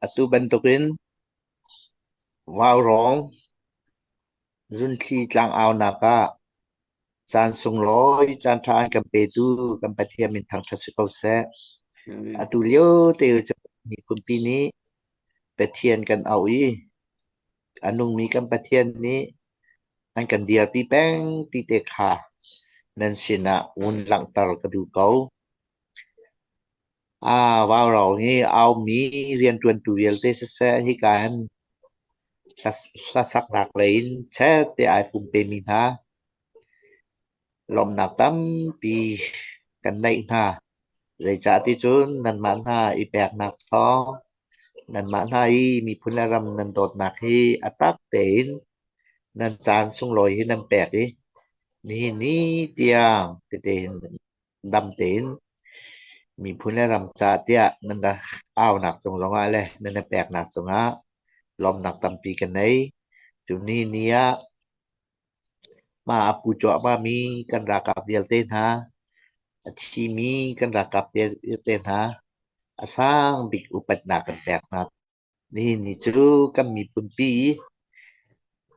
Atu bantukin vaurawng zunthli tlangaunak ah caan sunglawi caan ṭha an kan petu kan Pathian min thangṭhat si ko seh. Atu lio te cu miphunpi nih Pathian kan auh i a nungmi kan Pathian nih an kan dirpi peng ti te kha nan sinah vun langhter ka duh ko. Vaurawng hi aumi rianṭuantu vialte siseh hika hin hlasaknak lei in chet te ai pumpemi hna lawmhnak tampi kan neih hna. Zeicah ti cun nanmah hna i peknak thawng, nanmah hna i miphun le ram nan dawtnak hi a tak tein nan caan sunglawi hi nan pek i nihin ni tiang tete hin dam tein miphun le ram ca tiah nan rak aunak cung zongah le nan i peknak cungah lawmnak tampi ka nei. Cu ni ni ah hma a pu cuahmahmi kan ralkap vialte hna, a thimi kan ralkap vialte hna, a sang bik upatnak kan pek hna. Nihin ni cu kan miphunpi i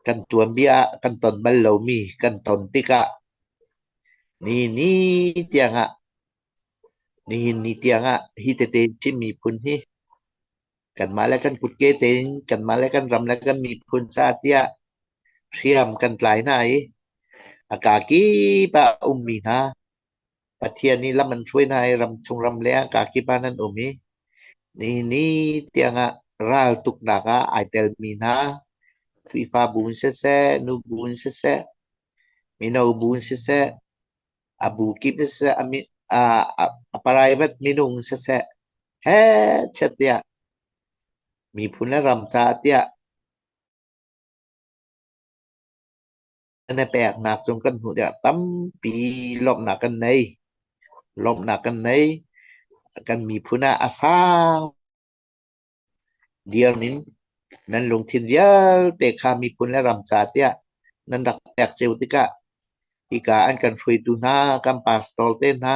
kan tuanbia ah kan ton bal lomi kan ton tikah nihin ni tiangah nihin ni tiangah hi tete Chin miphun hi kanmah le kan kutke tein kanmah le kan ram le kan miphun caah tiah hriam kan tlai hna i a kakip ah a ummi hna Pathian nih lam an hruai hna i ramchung ramleng kakip ah nan um i nihin ni tiangah raltuknak ah ai telmi hna Khrihfabu in siseh, nubu in siseh, mino bu in siseh, a bu kip in siseh, a private minung in siseh, heh tiah miphun le ram caah tiah Nan i peknak cung kan hmuh tikah tampi lawmhnak kan nei. Lawmhnak kan nei. Kan miphun ah a sang dirmin nan lungthin vialte kha miphun le ram ca tiah nan rak pek cio tikah hika an kan hruaitu hna, kan pastor te hna,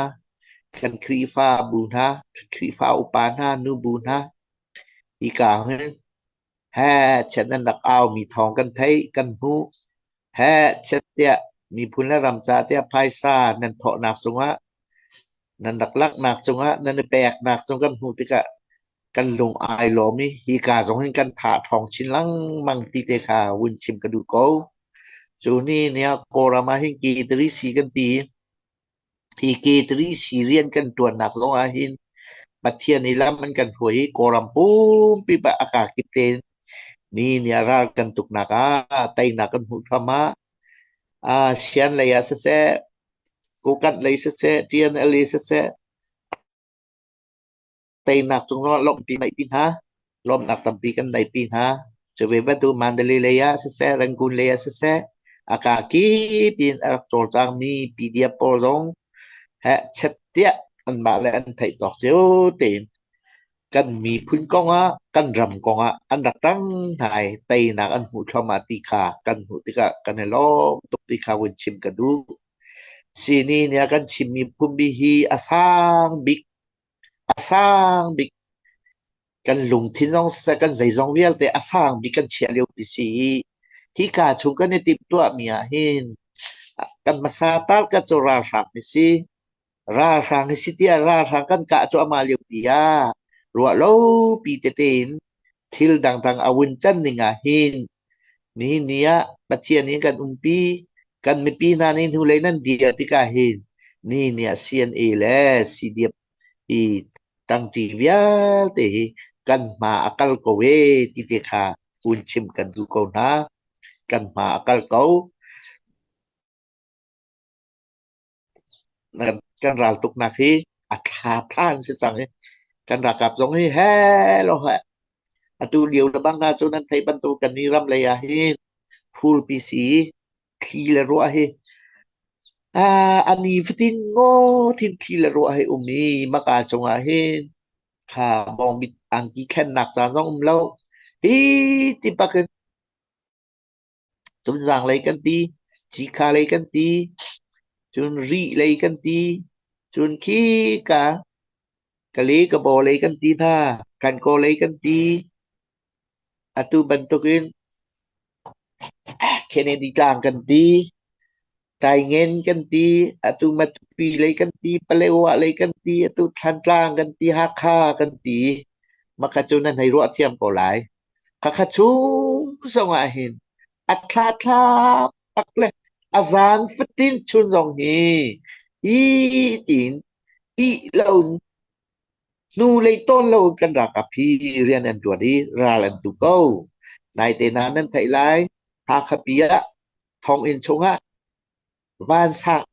kan Khrihfa bu hna, Khrihfa upa hna, nubu hna, hika hin Heh chiat nan rak aumi thawng kan theih, kan hmuh. Heh chiat tiah miphun le ram ca tiah phaisa nan thawhnak cungah, nan rak langhnak cungah, nan i peknak cung kan hmuh tikah kan lung ai lawm i hika zong hin kan tha ṭhawng chin lengmang ti te kha vun chim ka duh ko. Cu ni ni ah Kawlram ah hin K3C kan ti i Hi K3C rian kan ṭuannak zong ah hin Pathian nih lam an kan hruai i Kawlram pumpi pa a kakip tein ni ni ah ral kan tuknak ah teinak kan hmuh thluahmah. Ah, Sian lei ah siseh, Kokanh lei siseh, TNLA siseh, Teinak cung zongah lawmhpi neihpi hna. Lawmhnak tampi kan neihpi hna. Cu ve bantuk Mandalay lei ah siseh, Rangoon lei ah siseh, a kaa kip in a rak cawlcangmi PDF pawl zong heh chet tiah anmah le an theih tawk cio tein kan miphun kong ah, kan ram kong ah an rak ṭang hna i teinak an hmuh thluahmah ti kha kan hmuh tikah kan i lawm tuk ti kha vun chim ka duh. Sini nih a kan chimmi phunbi hi a sang bik A sang bik kan lungthin zong siseh kan zeizong vialte a sang bik kan chiah liopi si i hika chung kan i timhtuahmi ah hin kan hmasa tarka cu ralhrang hi si. Ralhrang hi si tiah ralhrang kan kah cuahmah liopi ah ruahlopi tete in thil dangdang a vun can ning ah hin nihin ni ah Pathian nih kan umpi kan mipi hna nih hnulei nan dir tikah hin nihin ni ah CNA le CDF hi tangṭi vialte hi kan hma a kal ko ee ti te kha hun chim kan duh ko hna. Kan hma a kal ko. Kan raltuknak hi a thla thla an si cang i kan ralkap zong hi he lo he atu lio le bang hna cu nan theih bantuk kan ni ram lei ah hin phulpi si thli le ruah hi a ni fatin ngaw thin thli le ruah hi um i maka cungah hin kha bawngmit angki thlennak caan zong um lo hi ti bak in Tunzang lei kan ti, Cikha lei kan ti, cun Rih lei kan ti, cun khika Kali ka baw lei kan ti hna, kan kaw lei kan ti. Atu bantukin Kennedy tlang kan ti, Taingen kan ti, atu Matupi lei kan ti, Palewa lei kan ti, atu Thlantlang kan ti, Hakha kan ti. Maka cu nan hei ruah thiam ko lai. Khakha chung zong ah hin a thla thla tak le a zan fatin chun zong hi hi tiin ih lo Hnulei tawn lo kan ralkap hi rian an ṭuan i ral an tu ko. Naite hna nan theih lai, Hakha pi ah thonginn chungah vansang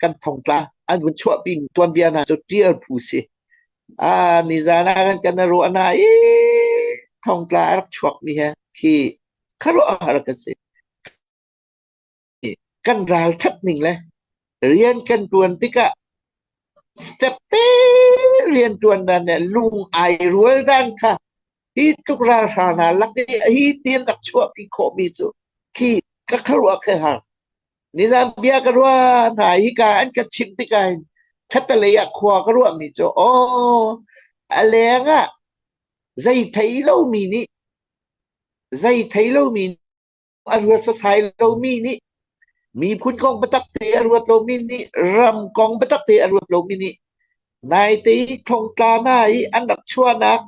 kan thongtla an vun chuahpi tuanbia hna cu ṭial phu si. Ah, nizan ah kan kan ruah hna i thongtla a rak chuakmi he khi khuaruahhar ka si. Kan ralṭhat ning le rian kan ṭuan tikah step te rian ṭuan dan le lung ai rual dan kha hi tluk ralhrang hna lak i hi tin rak chuahpi khawhmi cu khi ka khuaruah ka har. Nizan bia ka ruah hna hika an ka chimh tikah hin khattelei ah khua ka ruahmi cu aw a leng ah zei thei lomi nih zei thei lomi a ruat sasai lomi nih miphun kong biatak te a ruat lomi nih ram kong biatak te a ruat lomi nih naite i thongtla hna i an rak chuahnak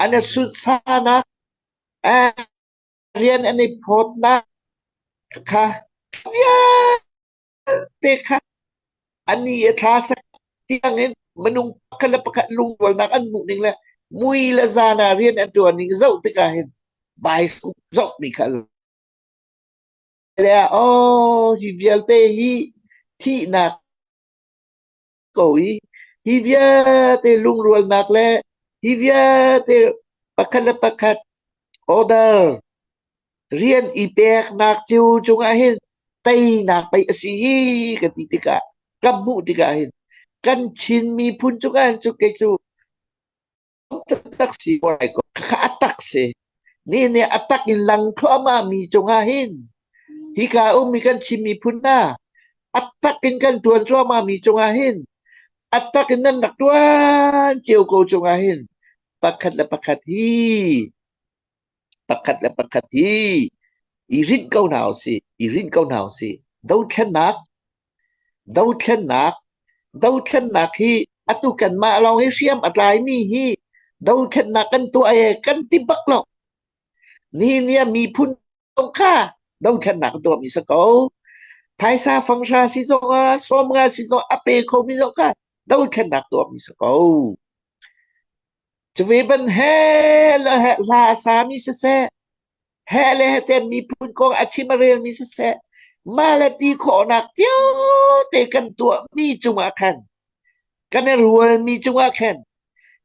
an i sunhsanak rian an i phawtnak kha vialte kha an i a thla sak tiangin minung pakhat le pakhat lungrualnak an hmuh ning le mui le zan ah rian an ṭuan ning zoh tikah hin baisakup zohmi kha le oh hi vialte hi thihnak ko i hi vialte lungrualnak le hi vialte pakhat le pakhat order rian i peknak cio cungah hin teinak pei a si hi ka ti tikah ka hmuh tikah hin kan Chin miphun cungah hin cu kei cu taktak si ko kha a tak si ni nih a tak in lang thluahmah mi cungah hin hika ummi kan Chin miphun hna a tak in kan tuan cuahmah mi cungah hin a tak in nan rak tuan cio ko cungah hin pakhat le pakhat hi pakhat le pakhat hi i rinh ko hna usih i rinh ko hna usih dothlennak dothlennak dothlennak hi atu kanmah lawng hi hriam a tlaimi hi dothlennak kan tuah e kan ti bak lo nihin ni ah miphun kha dothlennak kan tuahmi si ko phaisa fanghra si zong ah sawmnga si zong a pe khomi zong kha dothlennak tuahmi si ko Cuve ban he le he hla a sami siseh, he le he te miphun kong a chim a relmi siseh, mah le ti khawhnak cio-te kan tuahmi cungah khan, kan i rualmi cungah khan,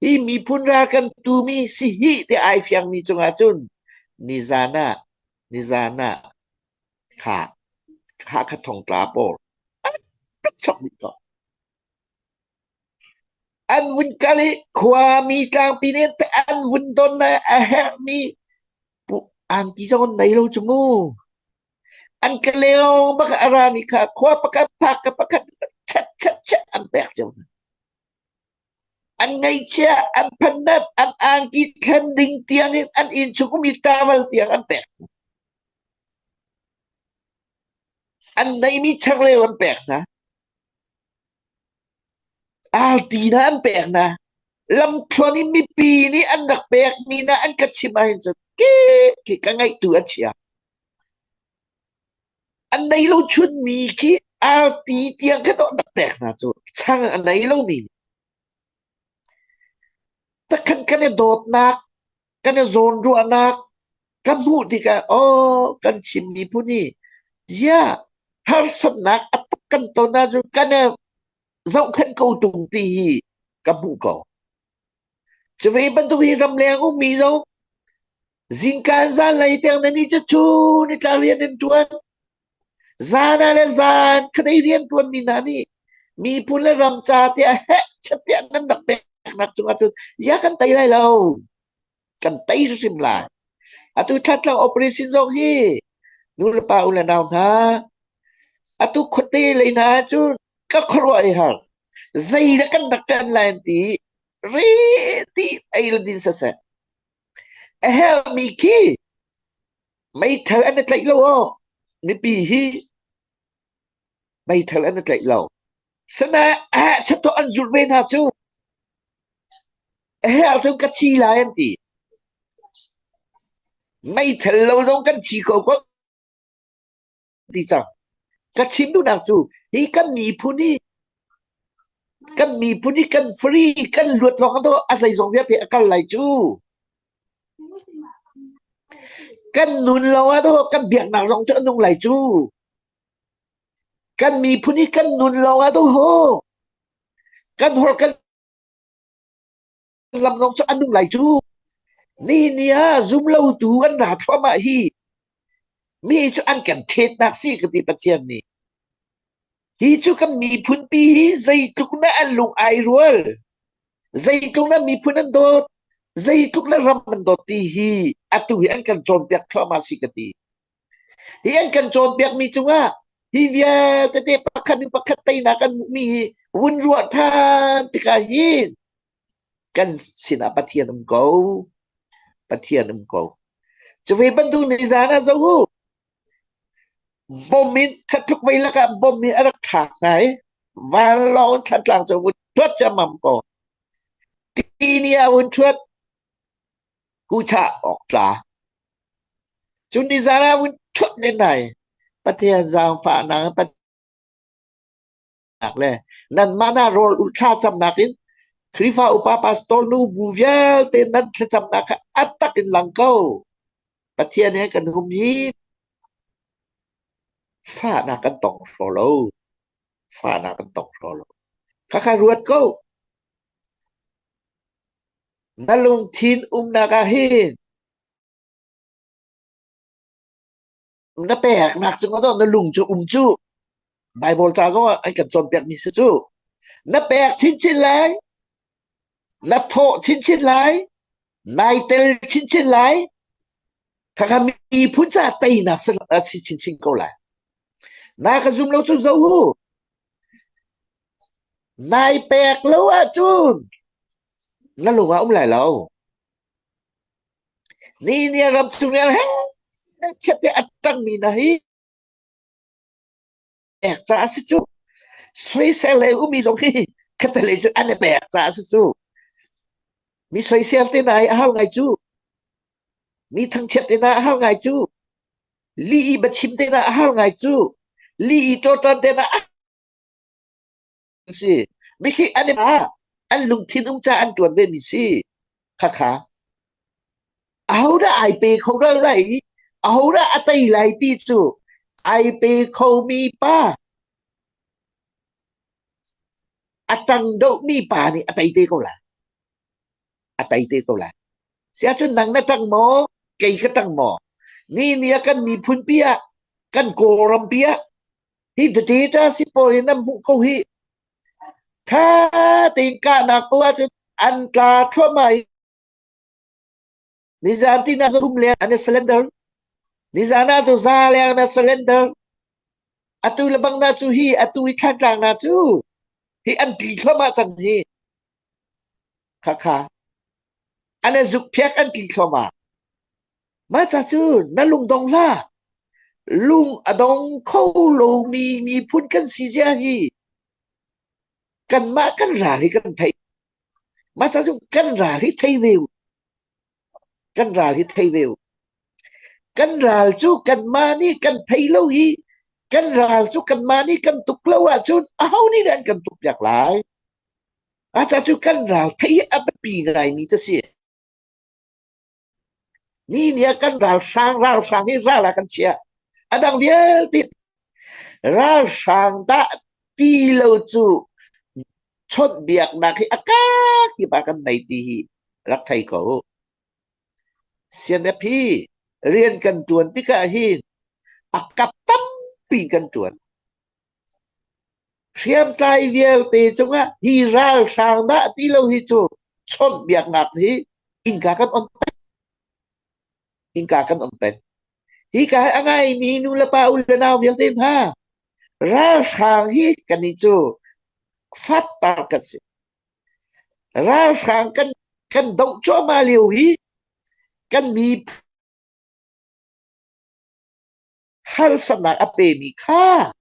hi miphun ral kan tumi si hi ti ai fiangmi cungah cun nizan ah nizan ah kha Hakha thongtla pawl an rak chok dih ko. An vun kal i khuami tlangpi nih an vun don i a herhmi angki zong an nei lo cu mu. An ka leng bak a rami kha khua pakhat phak ka pakhat chat chat chat an pek cio hna. An ngaihchia, an phandat, an angki thlen ding tiang in an inn chung umi tawal tiang an pek. An neimi changreu an pek hna. Arti hna an pek hna. Lamthluan in mipi nih an rak pekmi hna an ka chimh ahhin cun khi ka ngaihtu a chia. An nei lo chunmi khi arti tiang kha an rak pek hna cu chang a nei lomi. Takhan kan i dawtnak, kan i zawnruahnak ka hmuh tikah aw kan Chin miphun hi ziah harsatnak a tak kan ton ahcun kan i zohkhenh ko tung ti hi ka hmuh ko. Cuve bantuk hi ramleng ummi zong zingka zanlei tiang na ni cu cu nitla rian in ṭuan zan ah le zan khadei rian ṭuanmi hna nih miphun le ram ca tiah heh chat tiah nan rak peknak cungah cun ya kan tei lai lo kan tei hrim lai. Atu Thantlang operation zong hi nu le pa u le nau hna atu khuate lei hna cu ka khuaruah i har. Zei dah kan rak ṭan lai an ti ri ti ei le din saseh. A herhmi khi meithal an i tlaih lo aw. Mipi hi meithal an i tlaih lo. Sana ah chatawh an zulh ve hna cu. A herh cun ka thi lai an ti. Meithal lo zong kan thi ko ko ti cang. Ka chim duhnak cu hi kan miphun hi kan miphun hi kan free kan luat lawng do a zeizong vialte a kal lai cu. Kan nun lo ah do kan biaknak zong cu a nung lai cu. Kan miphun hi kan nun lo ah do ho kan holh kan lam zong cu a nung lai cu. Nihin ni ah zum lotu an ra thluahmah hi mi cu an kan ṭhetnak si ka ti Pathian nih. Hi cu kan miphun pi hi zeitluk na an lung ai rual, zeitluk na miphun an dawt, zeitluk na ram an dawt ti hi atu hi an kan cawnpiak thluahmah si ka ti. Hi an kan cawnpiakmi cungah hi vialte te pakhat in pakhat teinak kan hmuhmi hi vun ruah ṭhan tikah hin kan sinah Pathian um ko. Pathian um ko. Cuve bantuk nizan ah zoh u. Bom in khatluk vei lakah bom in a rak thlak hna i vanlawng thlatlang cu vun thuat ciammam ko. Ti ni ah vun thuat kuchah awk tla. Cun nizan ah vun thuat len nai. Pathian zaangfahnak Pathian le nanmah na rawl ulh thla camnak in Khrihfa upa pastor nu bu vialte nan thlacamnak kha a tak in lang ko. Pathian he kan hum hi fahnak kan tong hraw lo. Fahnak kan tong hraw lo. Khakha ruat ko. Na lungthin umnak ah hin na peknak cungah na lung cu um cu. Bible ca zong ah an kan cawnpiakmi si cu. Na pek chinchin lai, na thawh chinchin lai, nai tel chinchin lai, khakha miphun ca teinak si chinchin ko lai. Na ka zum lo cu zo hu. Nai pek lo ahcun na lung ah um lai lo. Ni ni ram chung he chiat te a tangmi na hi pek ca a si cu. Soisel le umi zong hi khatalei cu an i pek ca a si cu. Mi soisel te na hi a hau ngai cu. Mi thangchiat te na a hau ngai cu. Li i biachim te na a hau ngai cu. Li i ṭawṭan te na a si. Mikhi an i an lungthin um ca an ṭuan ve mi si. Khakha. Ahodah ai pe kho ral lai i ahodah a tei lai ti cu ai pe khomi pa a ṭang deuhmi pa nih a tei te ko lai. A tei te ko lai. Siahcun nang na ṭang maw? Kei ka ṭang maw? Ni ni ah kan miphun pi ah kan Kawlram pi ah hi data si pawl hi nan hmuh ko hi. Tha tein kahnak ko ahcun an tla thluahmah i Nizan ti na kum leng an i surrender. Nizan ah cu za leng na surrender. Atu le bang na cu hi atu i thlantlang na cu hi an tli thluahmah cang hi. Khakha. An i zukphiak an tli thluahmah. Mah ca cu na lung dong hlah. Lung a dong kho lomi miphun kan si zia hi kanmah kan ral hi kan theih. Mah ca cu kan ral hi thei ve u. Kan ral hi thei ve u. Kan ral cu kanmah nih kan thei lo i kan ral cu kanmah nih kan tuk lo ahcun aho nih dah an kan tukpiak lai? Mah ca cu kan ral theih hi a biapi ngaimi cu a si. Ni ni ah kan ralhrang ralhrang hi ral ah kan chiah. A dang vialte ralhrang dah ti lo cu chawnhbiaknak hi a kakip ah kan nei ti hi rak thei ko. CNF hi rian kan ṭuan tikah hin a kap tampi kan ṭuan. Hriamtlai vialte cungah hi ralhrang dah ti lo hi cu chawnhbiaknak hi innka kan on peng. Innka kan on peng. Hika hi a ngaimi nu le pa u le nau vialte hna ralhrang hi kan nih cu. Fattar kan si. Ralhrang kan doh cuahmah lio hi kan miphun harsatnak a pemi kha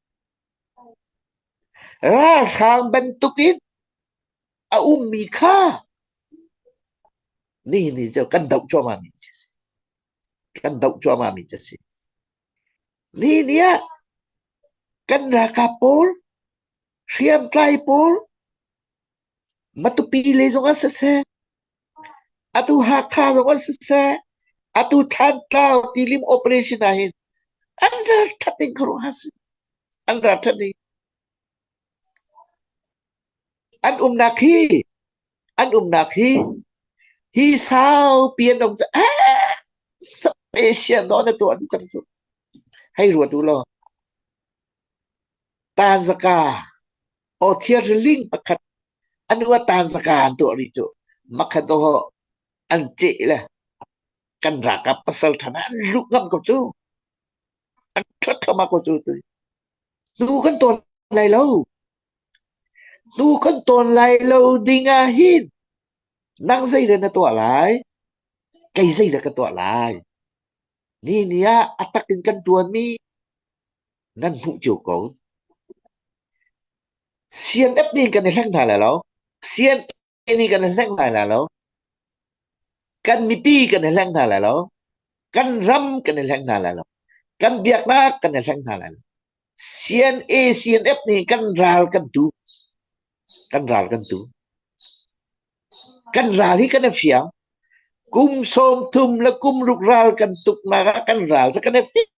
ralhrang bantukin a ummi kha nihin ni cu kan doh cuahmah mi a si. Kan doh cuahmah mi a si. Ni ni ah kan ralkap pawl, hriamtlai pawl, Matupi lei zong ah siseh, atu Hakha zong ah siseh, atu Thantlang tilim operation ah hin an ralṭhat ding khuaruahhar si. An ralṭhat ding. An umnak hi, an umnak hi, hi saupi an um caah special nawn a tuah dih cang cu. Hei ruat u law. Tanzaka aw thiarling pakhat anu a tanzaka an tuah rih cu. Makhat aw an ceh le kan ralkap pasal ṭhan an luh ngam ko cu. An ṭhat thluahmah ko cu. Nu kan tawn lai lo. Nu kan tawn lai lo ding ah hin nang zeidah na tuah lai? Kei zeidah ka tuah lai? Ni ni ah a tak in kan ṭuanmi nan hmuh cio ko. CNF nih kan i hleng hna lai lo. CNA nih kan i hleng hna lai lo. Kan mipi kan i hleng hna lai lo. Kan ram kan i hleng hna lai lo. Kan biaknak kan i hleng hna lai lo. CNA, CNF nih kan ral kan tu. Kan ral kan tu. Kan ral hi kan i fiang. Kum 30 le kum ruk ral kan tuknak ah kan ral cu kan i fiang.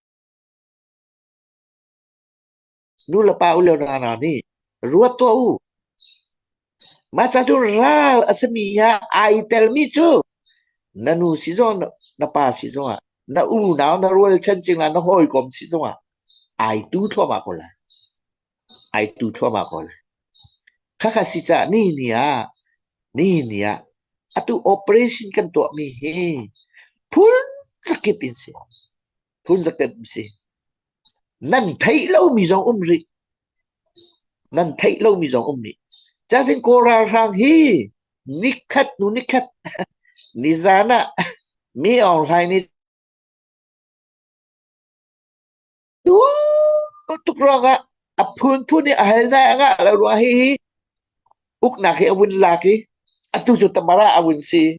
Nu le pa u le na nih ruat tuah u. Mah ca cu ral a simi ah ai telmi cu na nu si zong na pa si zongah na unau na rualchan cingla na hawikom si zongah ai tu thluahmah ko lai. Ai tu thluahmah ko lai. Khakha si cah ni ni ah ni ni ah atu operation kan tuahmi hi phun zakip in si. Phun zakip in si. Nan theih lomi zong um rih. Nan theih lomi zong um rih. Cazin Kawl ralhrang hi nikhat hnu nikhat nizan ah mi Aung Hlaing nih tuk ruangah a phunphun i a hal na a ngah lo ruang hi hi uknak hi a vun lak i atu cu Tamara a vun si.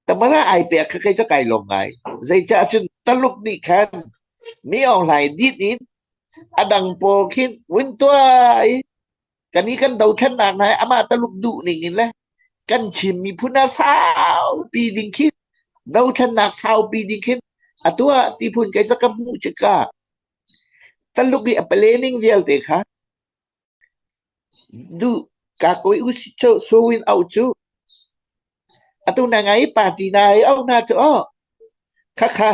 Tamara ai pek kha kei cu kai lawm ngai. Zeicah cun Taluk nih khan mi Aung Hlaing dit in a dang pawl khin vun tuah i kan i kan dothlennak hna hi amah Taluk duh ning in le kan Chin miphun ah saupi ding khin dothlennak saupi ding khin a tuah ti phun kei cu ka hmuh cika Taluk i a planning vialte kha duh ka koi u si cho sowin au cu atu na ngai party na i au na cu oh khakha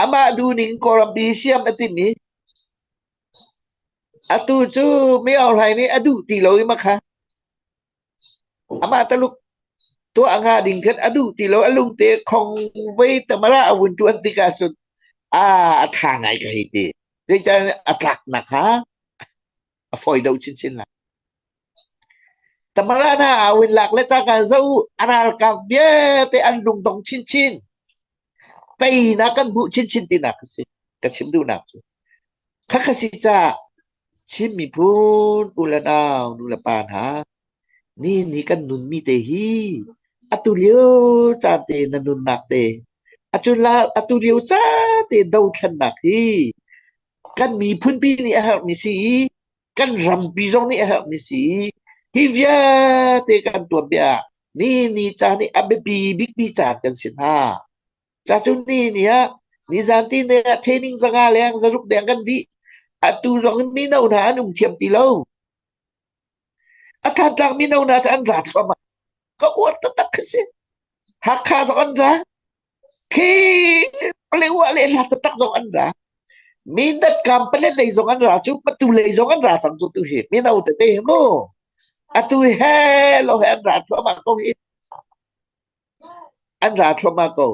amah duh ning kawlrampi siam a timi atu cu mi Aung Hlaing nih a duh ti lo i makha Amah Taluk tuah hnga ding khan a duh ti lo. A lungte khong vei tamara a vun ṭuan tikah cun a a ṭha ngai ka hei ti. Zeicah a tlaknak kha a fawi deuh chinchin lai. Tamara hna aa win lak le cangka zo a ralkap vialte an lungdong chinchin. Teinak kan hmuh chinchin tinak a si. Ka chim duhnak cu. Khakha si caah Chin miphun u le nau nu le pa hna ni ni kan nunmi te hi atu lio caan te na nunnak te atu lio caan te dothlennak hi kan miphunpi nih a herhmi si i kan rampi zong nih a herhmi si hi vialte kan tuanbia ni ni caan hi a biapi bikmi caan kan si hna. Ca cu ni ni ah nizan ti ne ah training 500 leng 600 deng kan dih. Atu zong in mino hna an um thiam ti lo. A Thantlang mino hna cu an ra thluahmah. Ka uar taktak khi si. Hakha zong an ra. Khi Palewa le hla taktak zong an ra. Mindat kam palet lei zong an ra cu patu lei zong an ra cang cu tu hi mino tete hi mu. Atu he lo he an ra thluahmah ko hi. An ra thluahmah ko.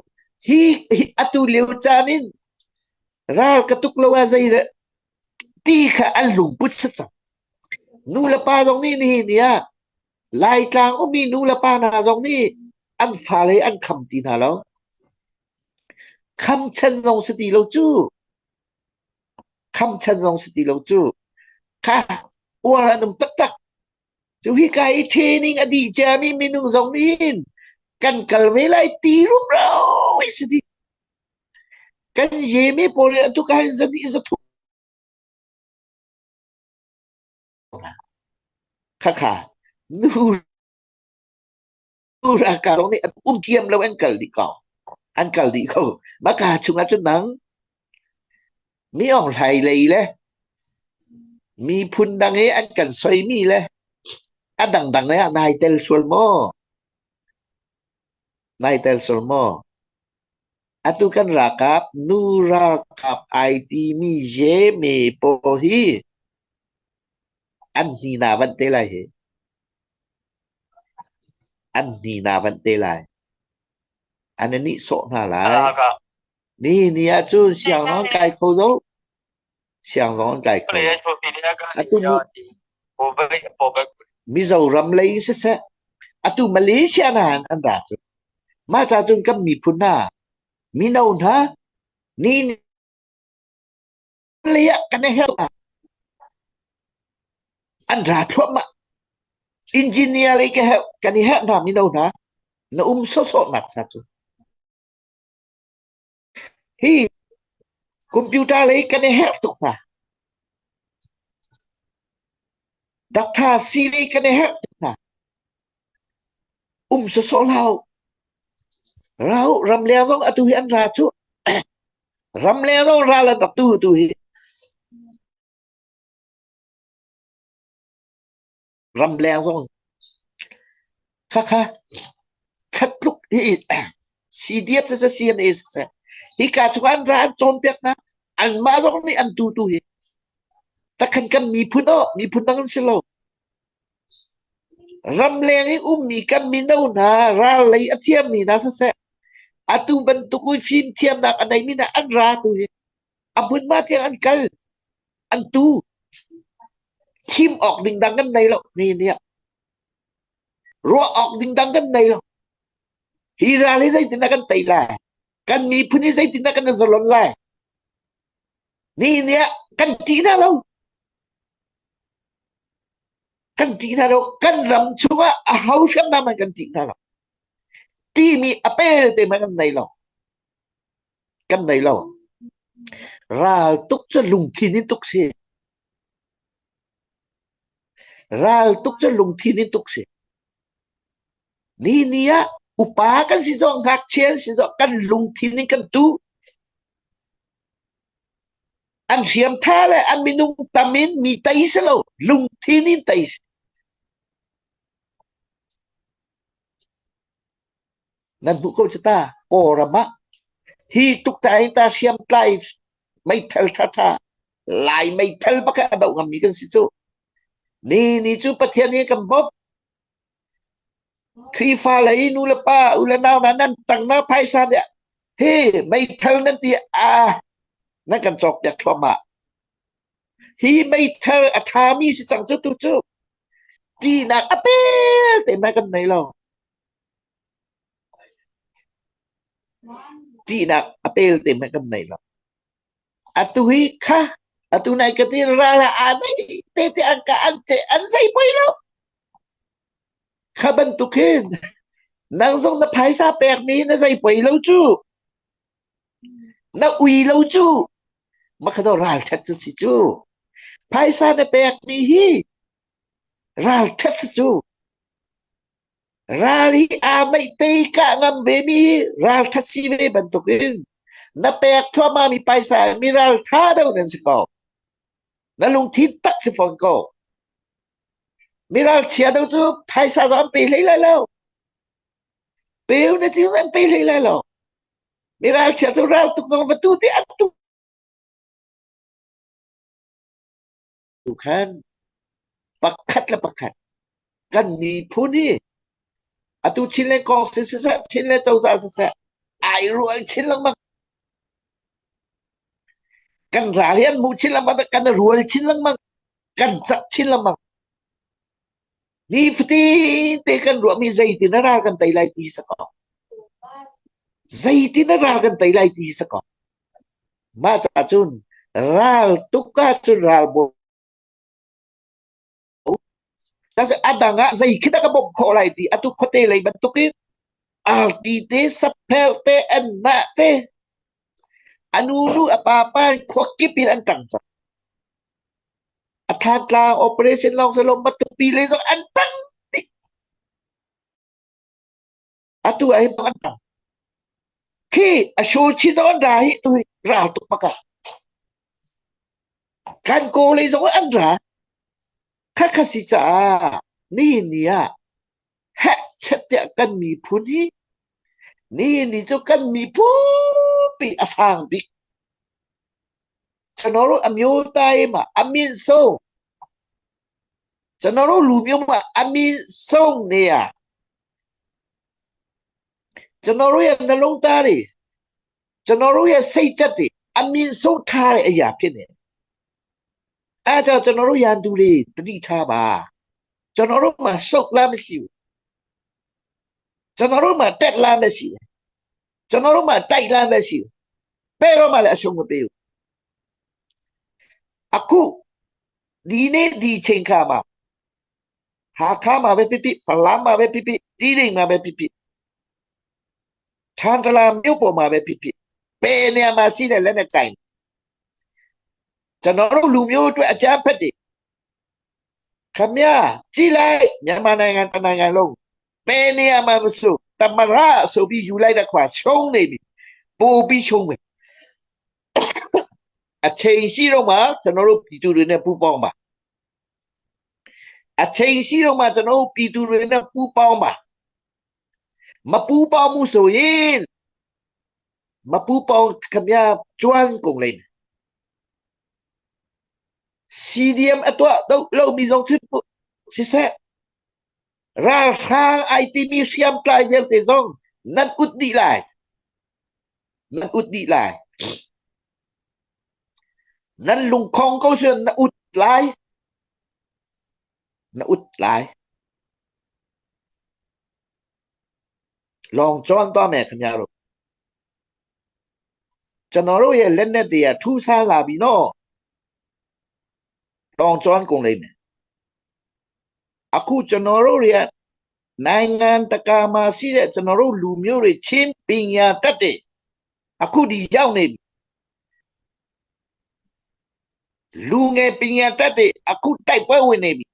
Hi, hi atu lio caan in ral ka tuk lo ah zei ti kha an lungput si cang. Nu le pa zong nih nihin ni ah Laitlang ummi nu le pa hna zong nih an fale an kham ti hna lo. Kham chan zong si ti lo cu. Kham chan zong si ti lo cu. Kha uar an um taktak. Cu hika i training a dih ciami minung zong nih hin kan kal ve lai ti rumro i si dih. Kan yemi pawl hi atu ka hin zani zathu Khakha nu ralkap zong nih um thiam lo an kal dih ko. An kal dih ko. Maka chungah cun nang mi ong hlai lei le miphun dang i an kan soimi le a dangdang le ah nai tel sual maw? Nai tel sual maw? Atu kan ralkap nu ralkap ai timi ye pawl hi an hni na van te lai hi. An hni na van te lai. An i nihsawh hna lai. Ni ni ahcun siang zong an kai kho lo. Siang zong an kai kho lo. Atu Mizoram lei in siseh, atu Malaysia hna in an ra cu. Mah ca cun kan miphun hna, mino hna, ni lei ah kan i herh An ra thluahmah. Engineer lei ka herh, kan i herh hna mino hna. Na um sawhsawhnak cha cu. Hi computer lei kan i herh tuk hna. Doctor si lei kan i herh tuk hna. Um sawsawh hlah u. Ra u, ramleng zong atu hi an ra cu. Ramleng zong ral an rak tu tu hi. Ramleng zong khakha khat tluk hi CDF siseh CNA siseh hika cu an ra an cawnpiak hna anmah zong nih an tu tu hi takhan kan miphun aw miphun dang an si lo Ramleng i ummi kan mino hna ral lei a thiammi hna siseh, atu bantuk i fimthiamnak a neimi hna an ra tu hi a hmunhma tiang an kal, an tu. Thim awk ding dang kan nei lo ni nih. Ruah awk ding dang kan nei lo. Hi ral hi zeitindah kan tei lai? Kan miphun hi zeitindah kan zalon lai? Ni nih kan ṭih hna lo. Kan ṭih hna lo. Kan ram chungah a ho hriamnam hmanh kan ṭih hna lo. Timi a pel te hmanh kan nei lo. Kan nei lo. Ral tuk cu lungthin in tuk si. Ral tuk cu lungthin in tuk si. Ni ni ah upa kan si zong ngakchia si zong kan lungthin in kan tu. An hriamtha le an minung tam in mi tei si lo, lungthin in tei si. Nan hmuh ko cu ta, Kawlram ah hi tuk ta hi ta hriamtlai meithal ṭhaṭha Lai meithal bak a doh ngammi kan si cu. Ni ni cu Pathian nih kan bawmh. Khrihfa lei nu le pa u le nau hna nan tang na phaisa deh hi meithal nan ti a nan kan cawk piak thluahmah. Hi meithal a ṭhami si cang cu tu cu ṭihnak a pel te mai kan nei lo. Ṭihnak a pel te mai kan nei lo. Atu hi kha atu nai ka ti ral ah aa nei te te an ka an ce an zei poi lo. Kha bantuk hin nang zong na phaisa pekmi na zei poi lo cu. Na ui lo cu. Makha ralṭhat cu si cu. Phaisa na pekmi hi ralṭhat si cu. Ral hi aa meih te kah ngam ve mi hi ralṭhat si ve bantukin na pek thluahmah mi paisa mi ralṭha deuh nan si ko. Na lungthin tak si fawn ko. Mi ralchia deuh cu phaisa zong an pe hlei lai lo. Peu na ti an pe hlei lai lo. Mi ralchia cu ral tuk zong va tu ti an tu khan pakhat le pakhat kan miphun hi atu Chinland kong si siseh Chinland cozah siseh ai rual chin lengmang kan ral hi an hmuh chin lengmang kan rual chin lengmang kan cak chin lengmang. Nifatin te kan ruahmi zeitin a ral kan tei lai ti sa ko. Zeitin a ral kan tei lai ti sa ko. Mah caah cun ral tuk ahcun ral bawm a dang ah zei khi dah ka bawmh khawh lai ti atu khuate lei bantukin arti te sapphel te annah te a nu nu a pa pa khua kip in an ṭang cang. A thantlang operation lawng si lo Matupi lei zong an ṭang dih. Atu ah hin an ṭang. Khi a shu chi zong an ra hi tu hi ral tuk bak ah. Kan kaw lei zong an ra. Khakha si caah nihin ni ah heh chet tiah kan miphun hi nihin ni cu kan miphun pi a sang bik. ကျွန်တော်တို့အမျိုးသားရေးမှာအမြင့်ဆုံးကျွန်တော်တို့လူမျိုးမှာအမြင့်ဆုံးနေရကျွန်တော်တို့ရဲ့နှလုံးသားတွေကျွန်တော်တို့ရဲ့စိတ်ဓာတ်တွေအမြင့်ဆုံးထားတဲ့အရာဖြစ်နေတယ်။အဲဒါကြောင့်ကျွန်တော်တို့ရန်သူတွေတတိထားပါ။ကျွန်တော်တို့မှာရှုပ်လားမရှိဘူး။ကျွန်တော်တို့မှာတက်လားမရှိဘူး။ကျွန်တော်တို့မှာတိုက်လားမရှိဘူး။ဘယ်တော့မှလည်းအရှုံးမပေးဘူး။အခုဒီနေ့ဒီချိန်ခါမှာဟာခါမှာပဲဖြစ်ဖြစ်ဖလားမှာပဲဖြစ်ဖြစ်တီးလိမ်မှာပဲဖြစ်ဖြစ်ထန်တလာမြို့ပေါ်မှာပဲဖြစ်ဖြစ်ဘယ်နေရာမှာရှိတဲ့လက်နဲ့ကင်ကျွန်တော်တို့လူမျိုးအတွက်အကြမ်းဖက်တယ်ခမရကြည့်လိုက်မြန်မာနိုင်ငံတနိုင်ငံလုံးဘယ်နေရာမှာမဆိုတမရဆိုပြီးယူလိုက်တဲ့ခွာရှုံးနေပြီပိုပြီးရှုံးမယ်အချိန်ရှိတော့မှကျွန်တော်တို့ပြည်သူတွေနဲ့ပူးပေါင်းပါအချိန်ရှိတော့မှကျွန်တော်တို့ပြည်သူတွေနဲ့ပူးပေါင်းပါမပူးပေါင်းမှုဆိုရင်မပူးပေါင်းခမရကျွမ်းကုန်လိမ့်မယ် CDM အတွက်တော့လုံပြီးဆုံးစစ်စစ်ဆက် ralhrang ai timi hriamtlai vialte zong nan ut dih lai nan ut dih lai nan lungkhong ko sian na ut lai na ut lai လောင်ကျွမ်းသွားမယ်ခင်ဗျားတို့ကျွန်တော်တို့ရဲ့လက်နက်တွေကထူးဆန်းလာပြီနော်လောင်ကျွမ်းကုန်လိမ့်မယ်အခုကျွန်တော်တို့တွေကနိုင်ငံတကာမှာရှိတဲ့ကျွန်တော်တို့လူမျိုးတွေချင်းပညာတတ်တယ်အခုဒီရောက်နေလူငယ်ပညာတတ်တယ်အခုတိုက်ပွဲဝင်နေပြီ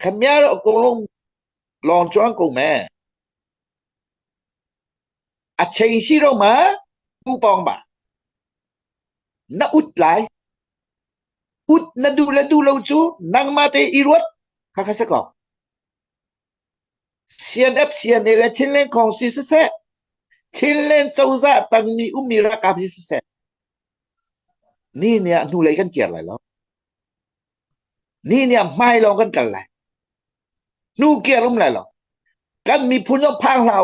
ခင်ဗျားတို့အကုန်လုံးလောင်ကျွမ်းကုန်မယ်အချိန်ရှိတော့မှပူပေါင်းပါနဥတ်လိုက်ဥတ်နဒူလဒူလုံးချူနန်းမတေအီရတ်ခခစကော CNF CNA และချင်းလင်းကောင်စီစဆက်ချင်းလင်းကျုံစားတန်မီဥမီရကပ်စီဆက်นี่เนี่ยหนูเลยกันเกียร์อะไรแล้วนี่เนี่ยไม่ลองกันกันเลยนูเกียร์ลุ่มเลยหรอกันมีพุนต้องพังเรา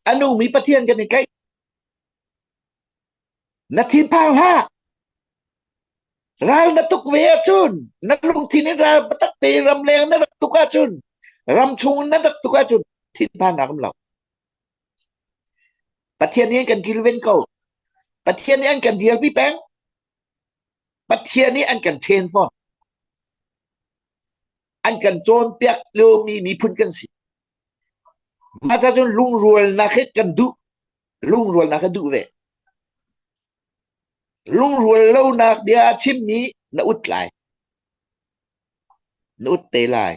อันนูมีประเทียนกันในใกล้นาทีพังห้า ral na tuk ve ahcun na lungthin in ral biatak te ramleng na rak tuk ahcun ramchung na rak tuk ahcun thinphannak um lo. Pathian nih an kan kilven ko. Pathian nih an kan dirpi peng. Pathian nih an kan ṭhen fawn. An kan cawnpiak liomi miphun kan si. Mah ca cun lungrualnak hi kan duh. Lungrualnak ka duh ve. Lungrual lonak bia a chimmi na ut lai. Na ut te lai.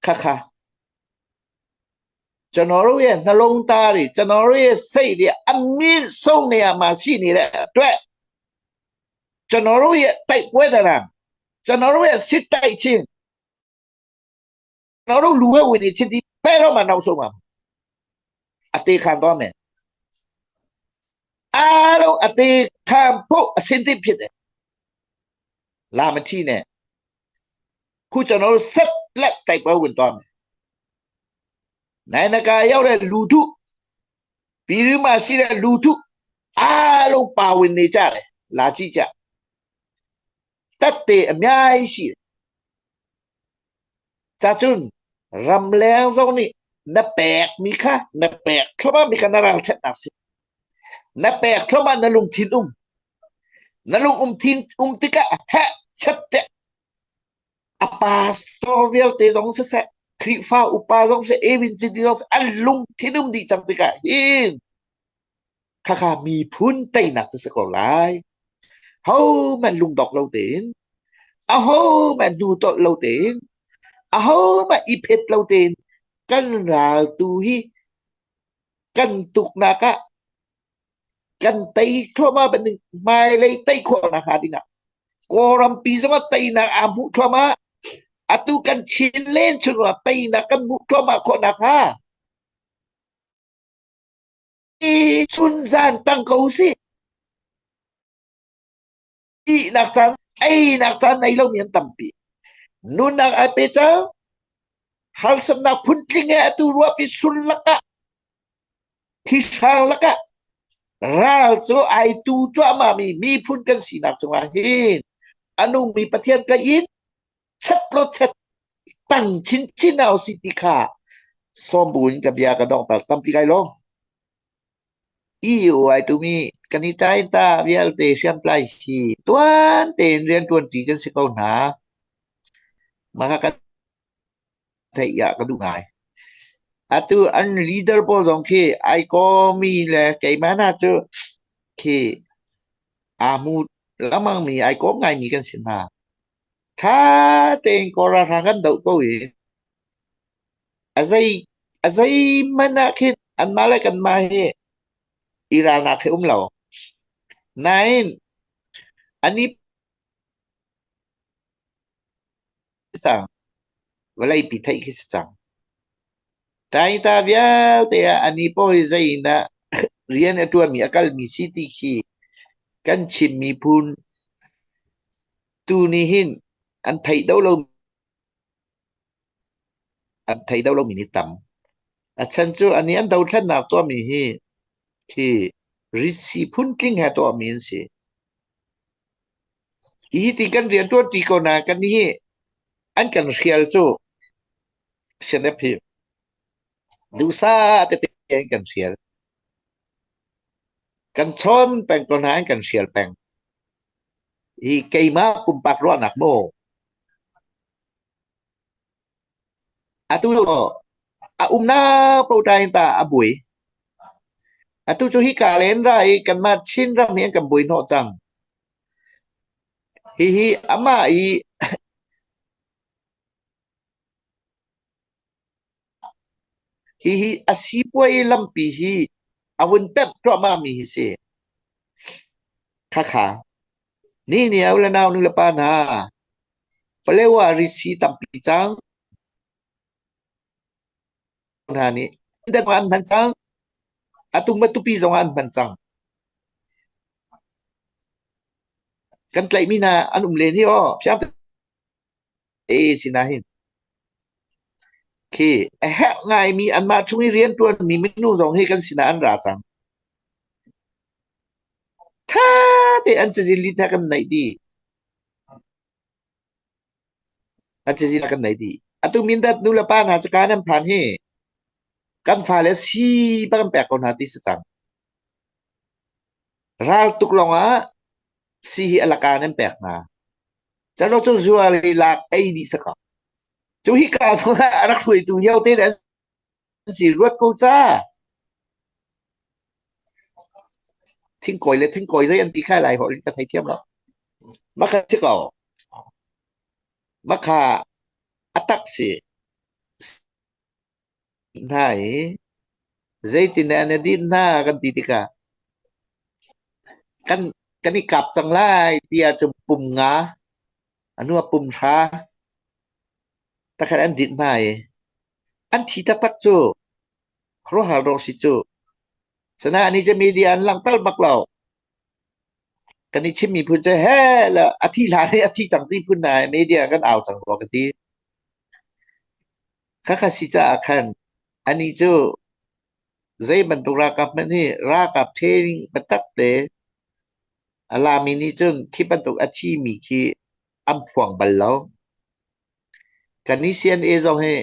Khakha. ကျွန်တော်တို့ရဲ့နှလုံးသားတွေကျွန်တော်တို့ရဲ့စိတ်တွေအမြင့်ဆုံးနေရာမှာရှိနေတဲ့အတွက်ကျွန်တော်တို့ရဲ့တိုက်ပွဲတရံကျွန်တော်တို့ရဲ့စစ်တိုက်ခြင်းကျွန်တော်တို့လူဝဲဝင်နေချင်းဒီဘယ်တော့မှနောက်ဆုံးမှာအသေးခံသွားမယ်အားလုံးအသေးခံဖို့အစင်သင့်ဖြစ်တယ်လာမထီနဲ့ခုကျွန်တော်တို့ဆက်လက်တိုက်ပွဲဝင်သွားမယ်နိုင်ငံတကာရောက်တဲ့လူထုပြည်တွင်းမှာရှိတဲ့လူထုအားလုံးပါဝင်နေကြတယ်လာကြည့်ကြတတ်တယ်အများကြီးရှိတယ်။ Cacun ramleng zong nih na pekmi kha na pek thluahmahmi kha na ralṭhatnak si. Na pek thluahmah na lungthin um. Na lung um thin um tikah heh chet te a pastor vialte zong siseh Khrihfa upa zong siseh Evin City zong siseh an lungthin um dih cang tikah hin khakha miphun teinak cu si ko lai. Hohmanh lungdok lo tein, ahohmanh hnu tolh lo tein, ahohmanh i phet lo tein kan ral tu hi kan tuknak ah kan tei thluahmah bantuk hmailei tei khawh nakhnga dingah Kawlrampi zongah teinak aa hmuh thluahmah. Atu kan Chin len chungah teinak kan hmuh thluahmah khawh nakhnga chun zan tang ko usih. Ihnak caan, einak caan nei lomi an tampi. Nunnak ai pe cang. Harsatnak phuntling he atu ruahpi sul lakah Thihrang lakah ral cu ai tu cuahmahmi miphun kan sinak cungah hin a nungmi Pathian tlaih in chet law chet tang chinchin au si ti kha sawm bu in ka bia ka donghter tampi kai lawm. EU ai tumi kan i tlai ta vialte hriamtlai hi tuan tein rianṭuan ṭi kan si ko hna. Mah kan theih ah ka duh ngai. Atu an leader pawl zong khi ai kawmi le keimah hna cu khi aa hmu lengmangmi ai kawm ngaimi kan si hna. Ṭha tein Kawl ralhrang kan doh ko i a zei a zeihmanh ah khin anmah le kanmah hi i ralnak hi um lo. Nain an i cang. Vawleipi theih khi si cang. Taita vialte ah ani paoh hi zei in dah rian a ṭuanmi a kalmi si ti khi kan Chin miphun tu nih hin an theih do lo an thei do lomi nih tam. A chan cu ani an dothlennak tuahmi hi khi ritsi phuntling he tuahmi an si. Hi ti kan rian ṭuan ṭi ko na kan hi an kan hrial cu CNF hi duhsah tete an kan hrial. Kan chawn peng ko hna an kan hrial peng. Hi keimah pumpak ruahnak maw? Atu a umnak paoh in ta a buai. Atu cu hika len ra i kanmah Chinram hi an kan buai hnawh cang. Hihi amah i hihi a sipuai lampi hi a vun pemh cuahmahmi hi si. Khakha. Ni ni u le nau nu le pa hna, Palewa risi tampi cang hna nih an hman cang. Atu Matupi zong ah an hman cang. Kan tlaihmi hna an um len hi aw fiang te si nahin khi a herh ngaimi anmah chung i rianṭuanmi minung zong hi kan sinah an ra cang. Ṭha te an cazin lit hna kan neih dih. An cazin kan neih dih. Atu Mindat nu le pa hna cu kaan an phan hi kan fale si ba kan pek ko hna ti si cang. Ral tuk lawngah si hi a laka nan pek hna. Calo cu zual i lak ei dih sa ko. Cu hi ka zong ah a rak hruaitu hio te an si ruat ko ca. Thingkawi le thingkawi zei an ti khai lai holh in ka thei thiam lo. Maka si ko. Maka a tak si. Hna i zeitin an i din hna kan ti tikah kan kan i kap cang lai ti ahcun pum nga a hnu ah pum hra takhat an dinh hna i an thi taktak cu khuaruahhar dawh si cu. Sinain ni cu media an langhter bak lo. Kan i chimmi phun cu he le a thi hlan i a thi cang ti phun hna media kan au cang rua ka ti. Khakha si caah khan anih cu zei bantuk ralkap hmanh hi ralkap training biatak te a lami nih cun khi bantuk a thimi khi an phuang bal lo. Kan i CNA zong hi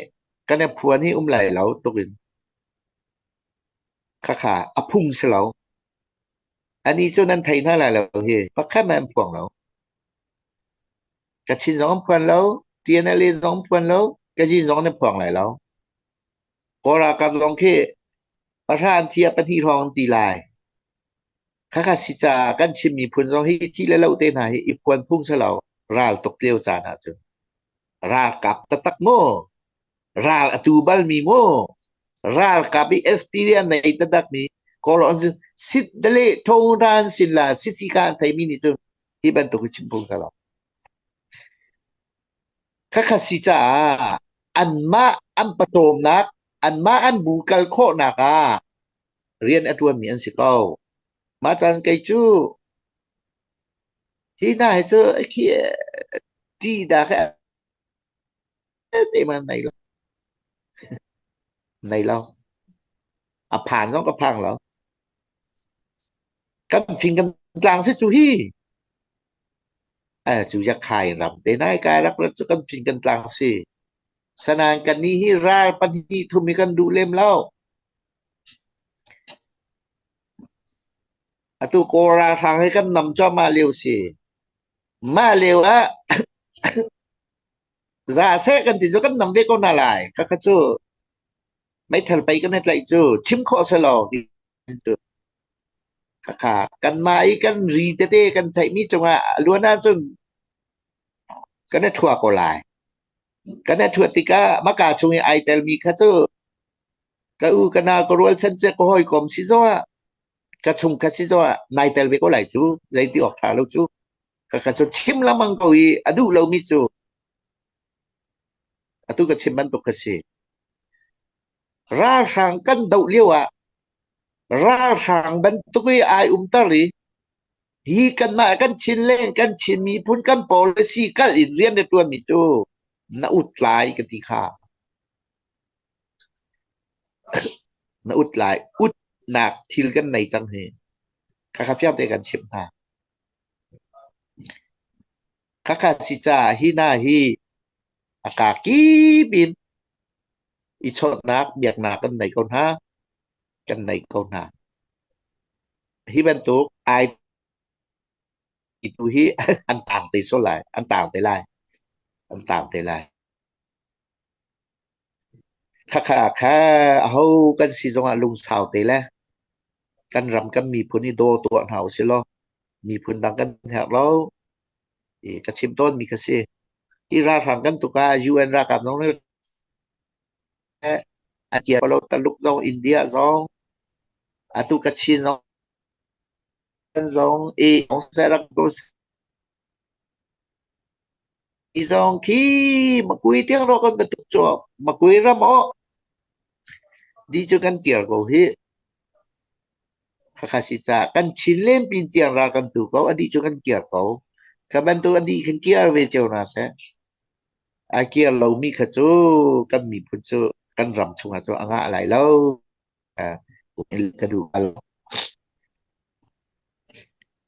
kan i phuan hi um lai lo tuk in. Khakha a phung si lo. Ani cu nan thei hna lai lo hi. Pakhat hmanh an phuang lo. Kachin zong an phuan lo, TNLA zong an phuan lo, Kachin zong an phuang lai lo. Kawl ralkap zong khi pahra an thi ah pahnih hrawng an ti lai. Khakha si caah kan Chin miphun zong hi thi le lo te hna hi i phuan phung si lo. Ral tuk lio caan ahcun. Ralkap taktak maw? Ral a tu balmi maw? Ralkap i experience nei taktakmi Kawl an sit dale thong ran sin la sisi ka an theimi nih cun hi bantuk hi chim phung si lo. Khakha si caah anmah an pawcawmnak, anmah an bu kal khawhnak ah rian a ṭuanmi an si ko. Mah caan kei cu hi hna hi cu khi ṭi dah khi te man nei lo. Nei lo. A phan zong ka phang lo. Kan fing kan tlang si cu hi. Cu ya khai ram te nai kai rak rat cu kan fing kan tlang si. Sanan kan ni hi ral pahnih thum hi kan duh lem lo. Atu Kawl ralhrang hi kan nam cuahmah lio si. Mah lio ah za seh kan ti cu kan nam ve ko hna lai. Khakha cu meithal pei kan i tlaih cu chim khawh si lo ti cu. Khakha kanmah i kan ri tete kan theihmi cungah a luan ahcun kan i ṭhua ko lai. Kan i ṭhuat tikah maka chung i ai telmi kha cu ka u ka nau ka rualchan cu ka hawikom si zongah ka chungkhat si zongah nai tel ve ko lai cu zeiti awk ṭha lo cu ka ka cu chim lengmang ko i a duh lomi cu atu ka chim bantuk ka si. Ralhrang kan doh lio ah ralhrang bantuk i ai umter i hi kanmah kan Chin len kan Chin miphun kan policy kal in rian na ṭuanmi cu na ut lai ka ti kha. Na ut lai. Utnak thil kan nei cang hi. Khakha fiang te kan chimh hna. Khakha si caah hi hna hi a ka kip in i chawnhnak biaknak kan nei ko hna. Kan nei ko hna. Hi bantuk ai tu hi an tang te sual lai. An tang te lai. An tang te lai. Khakha kha aho kan si zongah lungsau te le kan ram kan miphun hi daw tuah hna usih law miphun dang kan herh lo. I ka chim tawnmi kha si. Hi ralhrang kan tuk ah UN ralkap zong nih an kir lo Taluk zong India zong atu Kachin zong zong e zong rak Hi zong khi Makui tiang rawk kan tuk cu Makui ram aw di cu kan kir ko hi. Khakha si ca kan Chin len pin tiang ral kan tu ko adi cu kan kir ko. Kha bantuk adi kan kir ve cio na seh. A kir lomi kha cu kan miphun cu kan ram chungah cu a ngah lai lo. Ka duh lo.